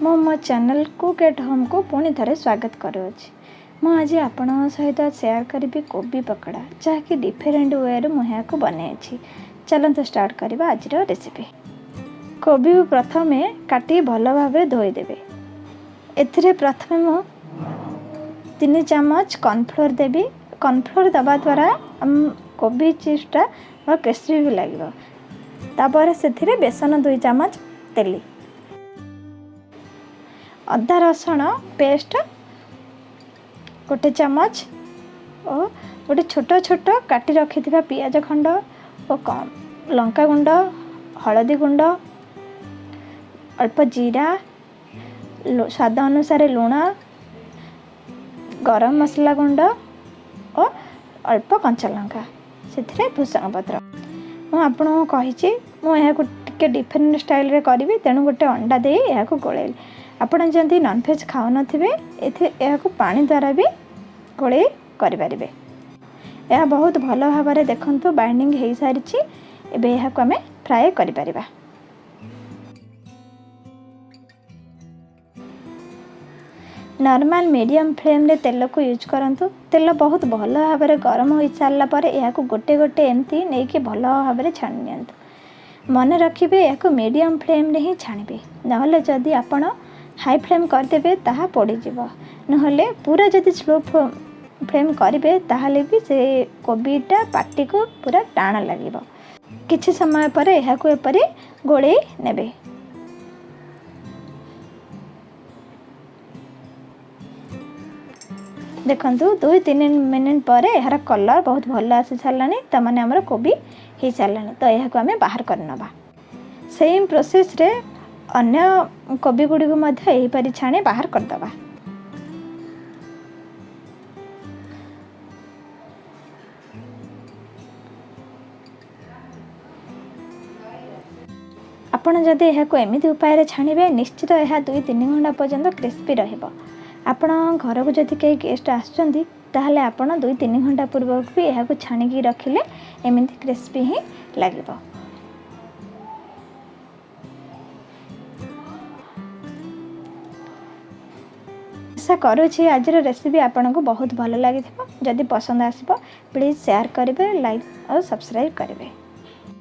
ମୁଁ ମୋ channel cook at ହୋମ୍କୁ ପୁଣି ଥରେ ସ୍ୱାଗତ କରୁଅଛି। ମୁଁ ଆଜି ଆପଣଙ୍କ ସହିତ ସେୟାର କରିବି କୋବି ପକୋଡ଼ା, ଯାହାକି ଡିଫରେଣ୍ଟ ୱେରେ ମୁଁ ଏହାକୁ ବନେଇଛି। ଚାଲନ୍ତୁ ଷ୍ଟାର୍ଟ କରିବା ଆଜିର ରେସିପି। କୋବିକୁ ପ୍ରଥମେ କାଟି ଭଲ ଭାବରେ ଧୋଇଦେବେ। ଏଥିରେ ପ୍ରଥମେ ମୁଁ 3 ଚାମଚ କର୍ଣ୍ଣଫ୍ଲୋର୍ ଦେବି। କର୍ଣ୍ଣଫ୍ଲୋର୍ ଦେବା ଦ୍ୱାରା କୋବି ଚିପ୍ସଟା କ୍ରିସ୍ପି ବି ଲାଗିବ। ତାପରେ ସେଥିରେ ବେସନ 2 ଚାମଚ ଦେଲି, ଅଦା ରସୁଣ ପେଷ୍ଟ 1 ଚାମଚ ଓ ଗୋଟେ ଛୋଟ ଛୋଟ କାଟି ରଖିଥିବା ପିଆଜ ଖଣ୍ଡ ଓ ଲଙ୍କା ଗୁଣ୍ଡ, ହଳଦୀ ଗୁଣ୍ଡ, ଅଳ୍ପ ଜିରା, ସ୍ୱାଦ ଅନୁସାରେ ଲୁଣ, ଗରମ ମସଲା ଗୁଣ୍ଡ ଓ ଅଳ୍ପ କଞ୍ଚା ଲଙ୍କା, ସେଥିରେ ଭୃସଙ୍ଗ ପତ୍ର। ମୁଁ ଆପଣଙ୍କୁ କହିଛି ମୁଁ ଏହାକୁ ଟିକେ ଡିଫରେଣ୍ଟ ଷ୍ଟାଇଲରେ କରିବି, ତେଣୁ ଗୋଟେ ଅଣ୍ଡା ଦେଇ ଏହାକୁ ଗୋଳେଇଲି। ଆପଣ ଯଦି ନନଭେଜ୍ ଖାଉନଥିବେ, ଏଥିରେ ଏହାକୁ ପାଣି ଦ୍ୱାରା ବି ଗୋଳେଇ କରିପାରିବେ। ଏହା ବହୁତ ଭଲ ଭାବରେ ଦେଖନ୍ତୁ ବାଇଣ୍ଡିଂ ହେଇସାରିଛି। ଏବେ ଏହାକୁ ଆମେ ଫ୍ରାଏ କରିପାରିବା। ନର୍ମାଲ ମିଡ଼ିୟମ୍ ଫ୍ଲେମ୍ରେ ତେଲକୁ ୟୁଜ୍ କରନ୍ତୁ। ତେଲ ବହୁତ ଭଲ ଭାବରେ ଗରମ ହୋଇସାରିଲା ପରେ ଏହାକୁ ଗୋଟେ ଗୋଟେ ଏମିତି ନେଇକି ଭଲ ଭାବରେ ଛାଣି ନିଅନ୍ତୁ। ମନେ ରଖିବେ ଏହାକୁ ମିଡ଼ିୟମ୍ ଫ୍ଲେମ୍ରେ ହିଁ ଛାଣିବେ, ନହେଲେ ଯଦି ଆପଣ ହାଇ ଫ୍ଲେମ୍ କରିଦେବେ ତାହା ପୋଡ଼ିଯିବ। ନହେଲେ ପୁରା ଯଦି ସ୍ଲୋ ଫ୍ଲେମ୍ କରିବେ ତାହେଲେ ବି ସେ କୋବିଟା ପାଟିକୁ ପୁରା ଟାଣ ଲାଗିବ। କିଛି ସମୟ ପରେ ଏହାକୁ ଏପରି ଗୋଳେଇ ନେବେ। ଦେଖନ୍ତୁ 2-3 ମିନିଟ୍ ପରେ ଏହାର କଲର୍ ବହୁତ ଭଲ ଆସି ସାରିଲାଣି, ତାମାନେ ଆମର କୋବି ହେଇସାରିଲାଣି। ତ ଏହାକୁ ଆମେ ବାହାର କରିନେବା। ସେମ୍ ପ୍ରୋସେସ୍ରେ ଅନ୍ୟ କୋବି ଗୁଡ଼ିକୁ ମଧ୍ୟ ଏହିପରି ଛାଣି ବାହାର କରିଦେବା। ଆପଣ ଯଦି ଏହାକୁ ଏମିତି ଉପାୟରେ ଛାଣିବେ, ନିଶ୍ଚିତ ଏହା 2-3 ଘଣ୍ଟା ପର୍ଯ୍ୟନ୍ତ କ୍ରିସ୍ପି ରହିବ। ଆପଣ ଘରକୁ ଯଦି କେହି ଗେଷ୍ଟ ଆସୁଛନ୍ତି, ତାହେଲେ ଆପଣ 2-3 ଘଣ୍ଟା ପୂର୍ବରୁ ବି ଏହାକୁ ଛାଣିକି ରଖିଲେ ଏମିତି କ୍ରିସ୍ପି ହିଁ ଲାଗିବ। ଆଶା କରୁଛି ଆଜିର ରେସିପି ଆପଣଙ୍କୁ ବହୁତ ଭଲ ଲାଗିଥିବ। ଯଦି ପସନ୍ଦ ଆସିବ ପ୍ଲିଜ୍ ସେୟାର କରିବେ, ଲାଇକ୍ ଓ ସବସ୍କ୍ରାଇବ୍ କରିବେ।